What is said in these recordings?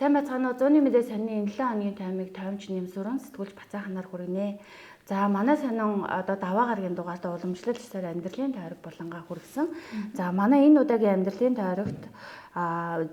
Сайн байцгаана уу? Зуны мэдээ сонины энэ 7 хоногийн таймыг тоймч нэмсүрэн сэтгүүлч Бацаа ханаар хүргэнэ. За манай сонин одоо даваа гарагийн дугаартаа уламжлал ёсоор амьдралын тойрог булангаа хүргэсэн. За манай энэ удаагийн амьдралын тойрогт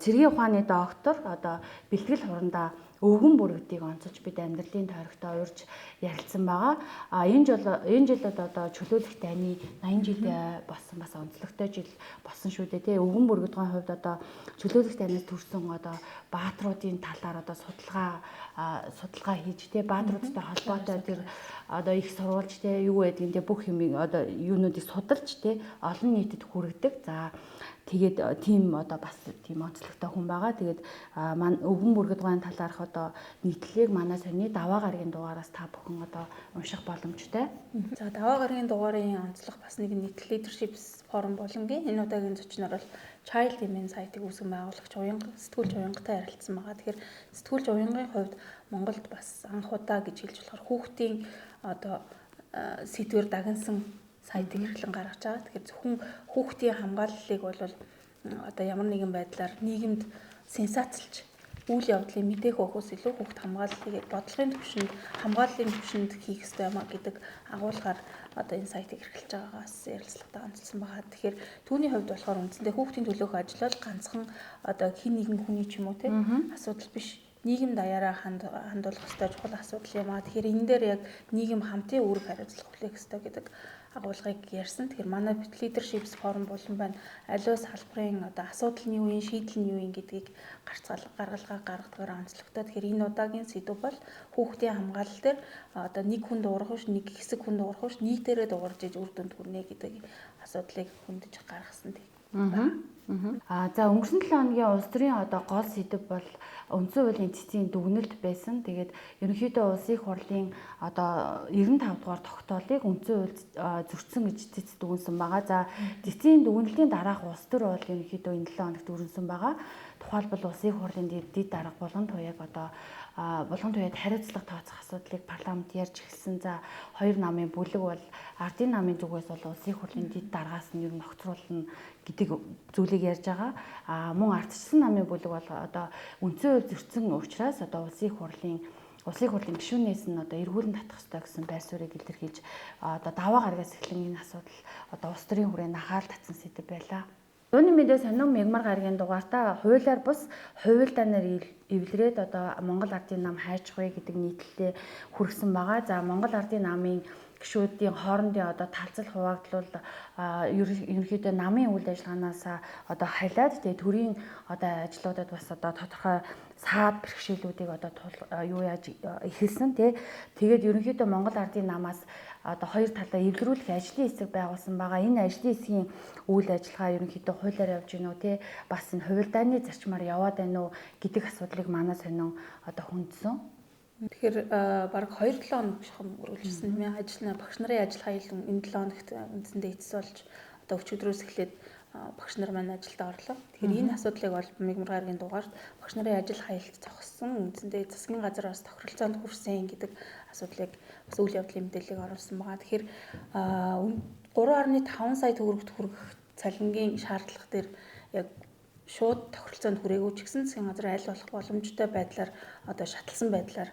цэргийн ухааны доктор одоо бэлтгэл хурандаа өвгөн бүрэгдийг онцолж бид амьдралын тойрогтоо урьж ярилцсан байгаа. А энэ жил одоо чөлөөлөх дайны 80 жил болсон, бас онцлогтой жил болсон шүү дээ, тий. Өвгөн бүргэдгэн хувьд одоо чөлөөлөх дайнаас төрсэн одоо баатруудын талаар одоо судалгаа хийж, тий, баатруудтай холбоотой тэр одоо их сурвалж, тий, юу байдгийг, тий, бүх юм одоо юунуудыг судалж, тий, олон нийтэд хүргэдэг. За тэгээд тийм одоо бас тийм онцлогтой хүн байгаа. Тэгээд өвгөн бүргэдгэн талаарх одоо нийтлэлийг манай сонины даваа гарагийн дугаараас та бүхэн одоо унших боломжтой. За, даваа гарагийн дугаарын онцлог бас нэг нийтлэл leadership форум болонгийн энэ удаагийн зочноор бол Child Immune сайтыг үүсгэн байгуулагч Уянга, сэтгүүлч Уянгатай ярилцсан байгаа. Тэгэхээр сэтгүүлч Уянгын хувьд Монголд бас анх удаа гэж хэлж болохоор хүүхдийн одоо сэдвээр дагнасан сайтыг эрхлэн гаргаж байгаа. Тэгэхээр зөвхөн хүүхдийн хамгааллыг бол одоо ямар нэгэн байдлаар нийгэмд сенсацлж үйл явдлын мэдээх өгөхөөс илүү хүүхд хамгааллыг бодлогын түвшинд, хамгааллын түвшинд хийх ёстой юм а гэдэг агуулгаар одоо энэ сайтыг эрхэлж байгаагаас ярилцлагатай онцлсон байгаа. Тэгэхээр түүний хувьд болохоор үндсэндээ хүүхдийн төлөөх ажил бол ганцхан одоо хэн нэгэн хүний ч юм уу, те, асуудал биш, нийгэм даяараа хандуулах ёстой чухал асуудал юм а. Тэгэхээр энэ дээр яг нийгэм хамтын үүрэг хариуцлага хүлээх ёстой гэдэг агуулгыг ярьсан. Тэгэхээр манай leadership форум болон байна. Аливаа салбарын одоо асуудал нь юу юм, шийдэл нь юу юм гэдгийг гарцгаал гаргалгаа гаргадгаар онцлогтой. Тэгэхээр энэ удаагийн сэдэв бол хүүхдийн хамгаалал дээр одоо нэг хүн дуугарах биш, нэг хэсэг хүн дуугарах биш, нийтээрээ дуугарч иж үр дүнд хүрнэ гэдэг асуудлыг хөндөж гаргасан. За, өнгөрсөн 7 хоногийн улс төрийн одоо гол сэдэв бол үндсэн хуулийн цэцгийн дүгнэлт байсан. Тэгээд ерөнхийдөө улсын их хурлын одоо 95 дугаар тогтоолыг үндсэн хууль зөрчсөн гэж цэц дүгнсэн байгаа. За, цэцгийн дүгнэлтийн дараах улс төр бол ерөнхийдөө энэ 7 хоногт өрнөсөн байгаа. Тухайлбал улсын их хурлын дэд дарга Булган Туяаг одоо Булган Туяад хариуцлага тооцох асуудлыг парламент ярьж эхэлсэн. За, хоёр намын бүлэг бол ардын намын зүгээс бол улсын их хурлын дэд даргаас нь ер нь огцруулна гэдэг зүйлийг ярьж байгаа. А мөн ардчилсан намын бүлэг бол одоо үндсэн хууль зөрчсөн учраас одоо улсын их хурлын гишүүнээс нь одоо эргүүлэн татах ёстой гэсэн байр суурийг илэрхийлж одоо даваа гарагаас эхлэн энэ асуудал одоо улс төрийн хүрээнд анхаарал татсан сэдэв байлаа. Зуны мэдээ сонин мягмар гарагийн дугаартаа хуулиар бус хувилдаанаар эвлэрээд одоо Монгол Ардын нам хайж хуй гэдэг нийтлэлээ хүргэсэн байгаа. За, Монгол Ардын намын гишүүдийн хоорондын одоо талцал хуваагдал ерөнхийдөө намын үйл ажиллагаанаас одоо халиад, тэгээ төрийн одоо ажлуудад бас одоо тодорхой саад бэрхшээлүүдийг одоо юу яаж эхэлсэн, тий. Тэгээд ерөнхийдөө Монгол Ардын намаас одоо хоёр талаа эвлэрүүлэх ажлын хэсэг байгуулсан байгаа. Энэ ажлын хэсгийн үйл ажиллагаа ерөнхийдөө хуулиар явж гинүү, тий, бас энэ хувилдааны зарчмаар яваад байна уу гэдэг асуудлыг манай сонин одоо хөндсөн. Тэгэхээр бараг 2-7 хоног шахам үргэлжилсэн, тийм ээ. Ажил багш нарын ажил хаял энэ 7 хоногт үндсэндээ эцэс болж одоо өчигдрөөс эхлээд багш нар маань ажилдаа орлоо. Тэгэхээр энэ асуудлыг бол мягмар гарагийн дугаарт багш нарын ажил хаялт зогссон, үндсэндээ засгийн газар бас тохиролцоонд хүрсэн гэдэг асуудлыг бас үйл явдлын мэдээллийг оруулсан байгаа. Тэгэхээр 3.5 сая төгрөгт хүргэх цалингийн шаардлага дээр яг шууд тохиролцоонд хүрээгүй ч гэсэн засгийн газар аль болох боломжтой байдлаар одоо шаталсан байдлаар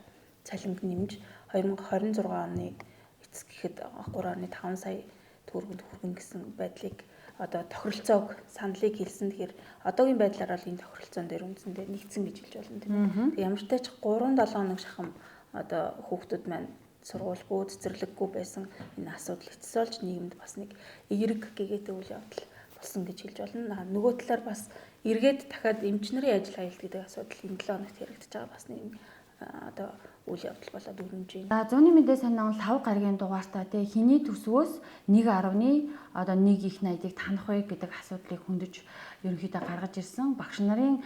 цалинг нэмж 2026 оны эцэс гэхэд 3.5 сая төгрөгөнд хүргэнэ гэсэн байдлыг одоо тохиролцоог саналыг хэлсэн. Тэгэхээр одоогийн байдлаар бол энэ тохиролцоон дээр үндсэндээ нэгдсэн гэж хэлж болно, тийм ээ. Тэг ямар ч тач 3-7 хоног шахам одоо хүүхдүүд маань сургуульгүй, цэцэрлэггүй байсан энэ асуудал эцэс болж нийгэмд бас нэг эерэг гэгээтэй үйл явдал болсон гэж хэлж болно. Нөгөө талаар бас эргээд дахиад эмч нарын ажил хаялт гэдэг асуудал энэ 7 хоногт яригдчихэж байгаа, бас нэг одоо үйл явдал болоод өрнөж байна. За, зуны мэдээ сонин лав гарагийн дугаартаа, тий, хэний төсвөөс 1.1 одоо 1 их найдыг танах вэ гэдэг асуудлыг хөндөж ерөнхийдөө гаргаж ирсэн. Багш нарын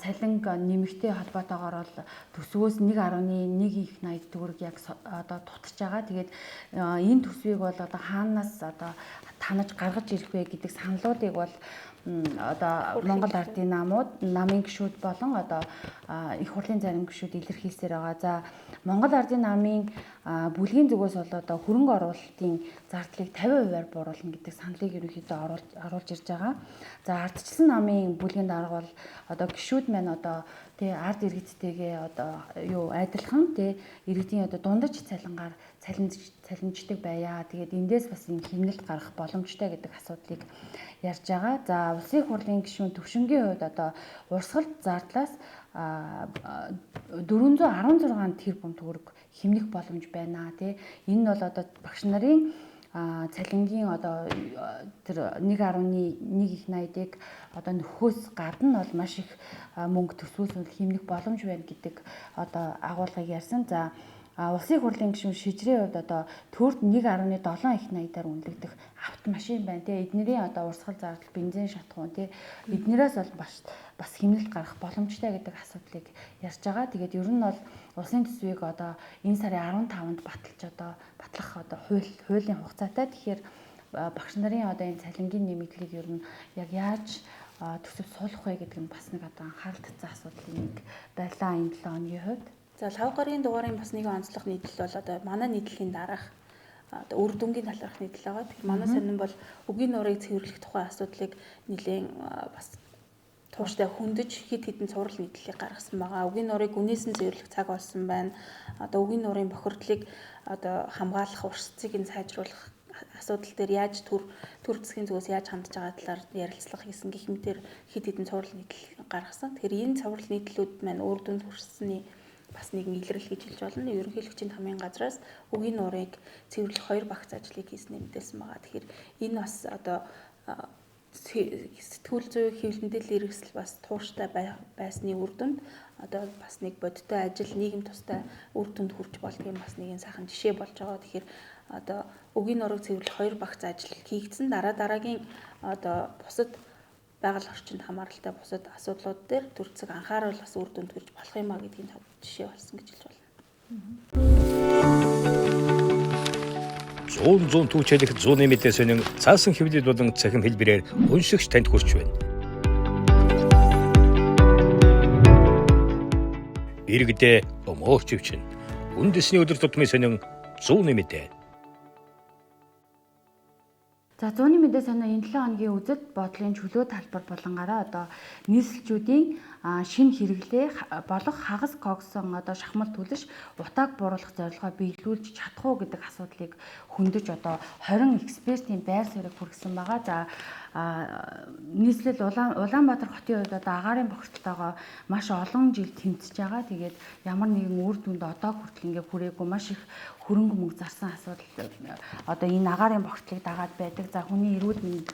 цалинг нэмэгтэй холбоотойгоор бол төсвөөс 1.1 их 80 төгрөг яг одоо дутаж байгаа. Тэгээд энэ төсвийг бол одоо хаанаас одоо танаж гаргаж ирэх вэ гэдэг саналуудыг бол одоо Монгол Ардын намууд, намын гишүүд болон одоо их хурлын зарим гишүүд илэрхийлсээр байгаа. За, Монгол Ардын намын бүлгийн зүгээс бол одоо хөрөнгө оруулалтын зардлыг 50%-аар бууруулна гэдэг саналыг ерөнхийдөө оруулж ирж байгаа. За, ардчилсан намын бүлгийн дарга бол одоо гишүүд маань одоо тий ард иргэдтэйгээ одоо юу адилхан тий иргэдийн одоо дундаж цалингаар цалинждаг байя. Тэгээд эндээс бас энэ хэмнэлт гарах боломжтой гэдэг асуудлыг ярьж байгаа. За улсын хурлын гишүүн Төвшингийн хувьд одоо урсгал зардлаас 416 тэрбум төгрөг хэмнэх боломж байна тий. Энэ нь бол одоо багш нарын цалингийн одоо тэр 1.1 их 80-ыг одоо нөхөөс гадна бол маш их мөнгө төсвөлсөл хэмнэх боломж байна гэдэг одоо агуулгыг ярьсан. За улсын хурлын гишүүн Шижрийн хувьд одоо төрд 1.7 их 80-аар үнэлэгдэх автомашин байна тий. Эднэрийн одоо урсгал зардал, бензин шатхуун тий. Эднэрээс бол бас хэмнэлт гарах боломжтой гэдэг асуудлыг ярьж байгаа. Тэгээд ер нь бол улсын төсвийг одоо энэ сарын 15-нд баталж одоо батлах одоо хуулийн хугацаатай. Тэгэхээр багш нарын одоо энэ цалингийн нэмэгдлийг ер нь яг яаж төсөв суулгах вэ гэдэг нь бас нэг одоо анхаарал татсан асуудлын нэг байлаа энэ 7 хоногийн хувьд. За лав гарагийн дугаарын бас нэгэн онцлог нийтлэл бол одоо манай нийтлэлийн дараах одоо үр дүнгийн талаарх нийтлэл байгаа. Тэгэхээр манай сонин бол үгийн нуурыг цэвэрлэх тухай асуудлыг нэлээд бас тууштай хөндөж хэд хэдэн цуврал нийтлэлийг гаргасан байгаа. Үгийн нуурыг үнээс нь цэвэрлэх цаг болсон байна. Одоо үгийн нуурын бохирдлыг одоо хамгаалах, урсцыг нь сайжруулах асуудал дээр яаж төр засгийн зүгээс яаж хандж байгаа талаар ярилцлага хийсэн гэх мэтэр хэд хэдэн цуврал нийтлэл гаргасан. Тэгэхээр энэ цуврал нийтлэлүүд маань үр дүнд хүрсэний бас нэгэн илрэл гэж хэлж болно. Ерөнхийлөгчийн тамийн газраас үгийн нуурыг цэвэрлэх хоёр багц ажлыг хийснээр мэдээлсэн байгаа. Тэгэхээр энэ бас одоо сэтгүүл зүй хэвлэл мэдээлэл хэрэгсэл бас тууштай байсны үр дүнд одоо бас нэг бодиттой ажил нийгэм тустай үр дүнд хүрч болдгийн бас нэгэн сайхан жишээ болж байгаа. Тэгэхээр одоо үгийн нуурыг цэвэрлэх хоёр багц ажил хийгдсэн. Дараа дараагийн одоо бусад байгаль орчинд хамааралтай бусад асуудлууд дээр төр засаг анхаарал бас үр дүнд хүрч болох юм а гэдгийг жишээ болсон гэж хэлж байна. 100 түүчэлэх зууны мэдээ сонин цаасан хэвлэл болон цахим хэлбэрээр уншигч танд хүрч байна. Иргэдээ өмөөрч өвчин. Үндэсний өдөр тутмын сонин зууны мэдээ. За зууны мэдээ санаа энэ 7 хоногийн үзэл бодлын чөлөө талбар болонгаараа одоо нийслэлчүүдийн шинэ хэрэглээ болох хагас коксон одоо шахмал түлш утааг бууруулах зорилгоо биелүүлж чадах уу гэдэг асуудлыг хөндөж одоо 20 экспертийн байр суурийг хүргэсэн байгаа. За нийслэл Улаанбаатар хотын хувьд одоо агаарын бохирдолтойгоо маш олон жил тэмцэж байгаа. Тэгээд ямар нэгэн үр дүнд одоо хүртэл ингээ хүрээгүй маш их хөрөнгө мөнгө зарсан асуудал одоо энэ агаарын бохирдлыг дагаад байдаг. За хүний эрүүл мэнд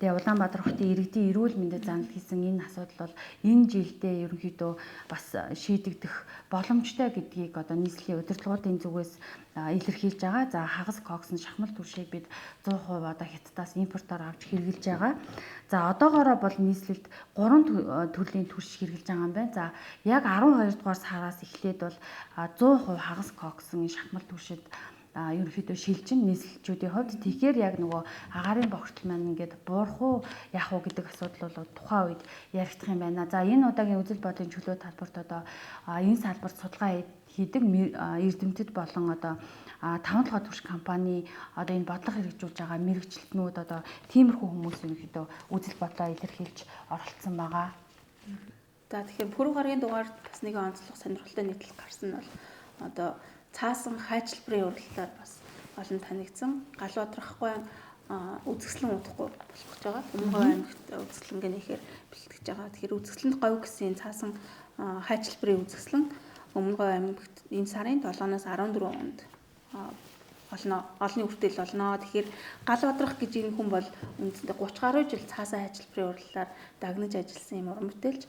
тэгээ Улаанбаатар хотын иргэдийн эрүүл мэндэд зандал хийсэн энэ асуудал бол энэ жилдээ ерөнхийдөө бас шийдэгдэх боломжтой гэдгийг одоо нийслэлийн удирдлагуудын зүгээс илэрхийлж байгаа. За хагас коксон шахмал түлшийг бид 100% одоо Хятадаас импортоор авч хэрэглэж байгаа. За одоогоороо бол нийслэлд 3 төрлийн түлш хэрэглэж байгаа юм байна. За яг 12 дугаар сараас эхлээд бол 100% хагас коксон шахмал түлшид ерөнхийдөө шилжин нийслэлчүүдийн хувьд. Тэгэхээр яг нөгөө агаарын бохирдол маань ингээд буурах уу яах уу гэдэг асуудал бол тухайн үед яригдах юм байна. За энэ удаагийн үзэл бодлын чөлөө талбарт одоо энэ салбарт судалгаа хийдэг эрдэмтэд болон одоо таван толгой түвш компани одоо энэ бодлого хэрэгжүүлж байгаа мэрэгчлэтнүүд одоо тиймэрхүү хүмүүс ерөнхийдөө үзэл бодлоо илэрхийлж оролцсон байгаа. За тэгэхээр пүрэв гарагийн дугаард бас нэгэн онцлог сонирхолтой нийтлэл гарсан нь бол одоо цаасан хайчлбарын уралдааар бас олон танигдсан. Гал бадрахгүй үзэсгэлэн удахгүй болох гэж байгаа. Өмнөгөө аймагт үзэсгэлэнгээ нэхээр бэлтгэж байгаа. Тэгэхээр үзэсгэлэнд говь гэсэн цаасан хайчлбарын үзэсгэлэн Өмнөгөө аймагт энэ сарын 7-оос 14 онд олно. Олны хүртэл болно. Тэгэхээр гал бадрах гэж энэ хүн бол үндсэндээ 30 гаруй жил цаасан хайчлбарын уралдааар дагнаж ажилласан юм уран бүтээлч.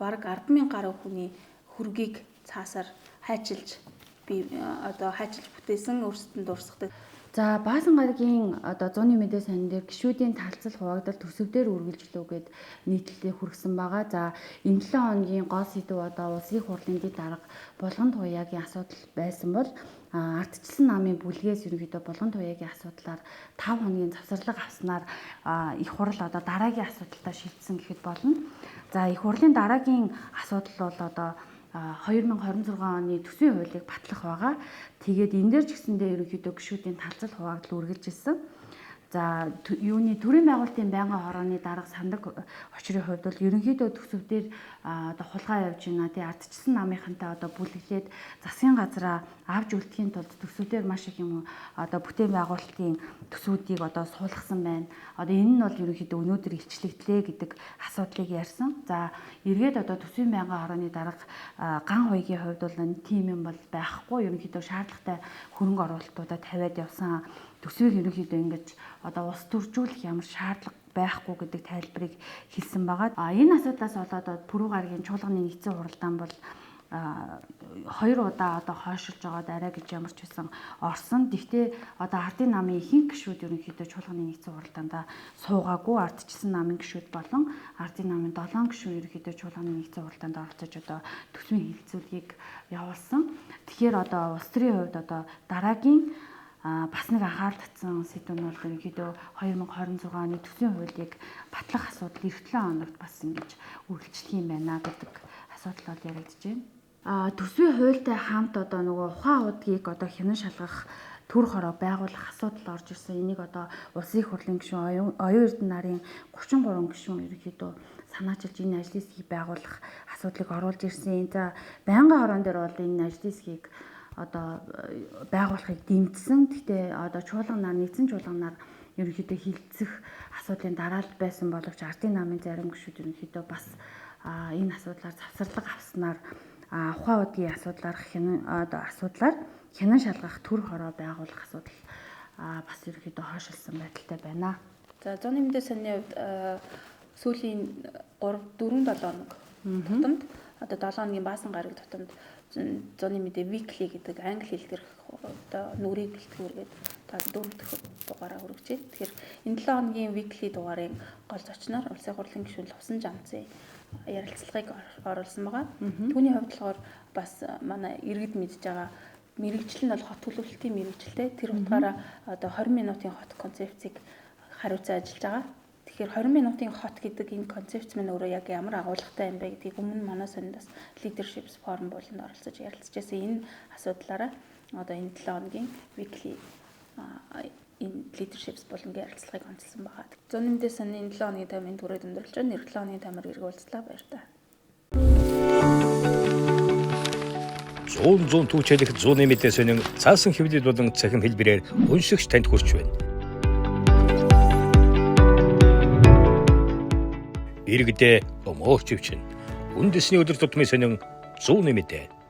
Бараг 10,000 гаруй хүний хөргийг цаасаар хайчилж би одоо хайчилж бүтээсэн, өөрсдөд нь дурсгадаг. За Баасан гарагийн одоо зууны мэдээ сонин дээр гишүүдийн талцал хуваагдал төсөв дээр үргэлжлэв гэд нийтлэлийг хүргэсэн байгаа. За энэ 7 хоногийн гол сэдэв одоо улсын хурлын дэд дарга Булган Туяагийн асуудал байсан бол ардчилсан намын бүлгээс ерөнхийдөө Булган Туяагийн асуудлаар 5 хоногийн завсарлага авснаар их хурал одоо дараагийн асуудалтай шилжсэн гэхэд болно. За их хурлын дараагийн асуудал бол одоо 2026 оны төсвийн хуулийг батлах байгаа. Тэгээд энэ дээр ч гэсэндээ ерөнхийдөө гишүүдийн талцал хуваагдал үргэлжилсэн. За, юуны төрийн байгуулалтын байнгын хорооны дарга Сандаг Очрын хувьд бол ерөнхийдөө төсөв дээр одоо хулгай явж байна. Тэгээ ардчилсан намынхантай одоо бүлэглээд засгийн газраа авч үлдэхийн тулд төсөв дээр маш их юм одоо бүтээн байгуулалтын төсвүүдийг одоо суулгасан байна. Одоо энэ нь бол ерөнхийдөө өнөөдөр илчлэгдлээ гэдэг асуудлыг ярьсан. За, эргээд одоо төсвийн байнгын хорооны дарга Ган Хуйгийн хувьд бол энэ тийм юм бол байхгүй. Ерөнхийдөө шаардлагатай хөрөнгө оруулалтуудаа тавиад явсан. Төсвийг ерөнхийдөө ингэж одоо улс төржүүлэх ямар шаардлага байхгүй гэдэг тайлбарыг хэлсэн байгаа. А энэ асуудлаас болоод Пүрэв гарагийн чуулганы нэгдсэн хуралдаан бол хоёр удаа одоо хойшилж байгаад арай гэж ямар ч байсан орсон. Гэхдээ одоо ардын намын ихэнх гишүүд ерөнхийдөө чуулганы нэгдсэн хуралдаандаа суугаагүй. Ардчилсан намын гишүүд болон ардын намын 7 гишүүн ерөнхийдөө чуулганы нэгдсэн хуралдаанд оролцож одоо төсвийн хэлэлцүүлгийг явуулсан. Тэгэхээр одоо улс төрийн хувьд одоо дараагийн бас нэг анхаарал татсан сэдв нь бол ерөнхийдөө 2026 оны төсвийн хуулийг батлах асуудал эх 7 хоногт бас ингэж үргэлжлэх юм байна гэдэг асуудал бол яригдж байна. Төсвийн хуультай хамт одоо нөгөө ухаан удгийг одоо хянан шалгах төр хороо байгуулах асуудал орж ирсэн. Энийг одоо улсын их хурлын гишүүн Оюун Эрдэнэ нарын 33 гишүүн ерөнхийдөө санаачилж энэ ажлын хэсгийг байгуулах асуудлыг оруулж ирсэн. За, байнгын хороон дээр бол энэ ажлын хэсгийг одоо байгуулахыг дэмжсэн. Гэхдээ одоо чуулганаар нэгдсэн чуулганаар ерөнхийдөө хилцэх асуудлын дараалал байсан боловч ардын намын зарим гишүүд ерөнхийдөө бас энэ асуудлаар завсарлага авснаар ухаан удгийн асуудлаар одоо асуудлаар хянан шалгах төр хороо байгуулах асуудал бас ерөнхийдөө хойшилсан байдалтай байна. За, зуны мэдээ санны хувьд сүүлийн 3 4 7 хоног тутамд одоо 7 хоногийн баасан гараг тутамд зуны мэдээ weekly гэдэг англи хэл дээрх одоо нүрийг бэлтгэвэргээд та дөрөв дэх дугаараа хүргэж байна. Тэгэхээр энэ 7 хоногийн weekly дугаарын гол зочноор Улсын хурлын гишүүн Лувсан Жамцын ярилцлагыг оруулсан байгаа. Түүний хувьд болохоор бас манай иргэд мэдж байгаа мэрэгжил нь бол хот төлөвлөлтийн мэрэгжилтэй. Тэр утгаараа одоо 20 минутын хот концепцийг хариуцсан ажиллаж байгаа. Тэгэхээр 20 минутын хот гэдэг энэ концепц маань өөрөө яг ямар агуулгатай юм бэ гэдгийг өмнө манай сониндас leadership forum болонд оролцож ярилцж байсан. Энэ асуудлаараа одоо энэ 7 хоногийн weekly энэ leadership болонгийн ярилцлагыг онцлсон байгаа. Зуны мэдээ санны энэ 7 хоногийн таймын түрээд өндөрлөж байна. 7 хоногийн таймаар эргэн уулзлаа. Баяр таа. 100 100 түүчэлэх зуны мэдээ сонин цаасан хэвлэл болон цахим хэлбэрээр уншигч танд хүрч байна. Иргэдээ өмөөрч өвчин. Үндэсний өдөр тутмын сонин зуны мэдээ.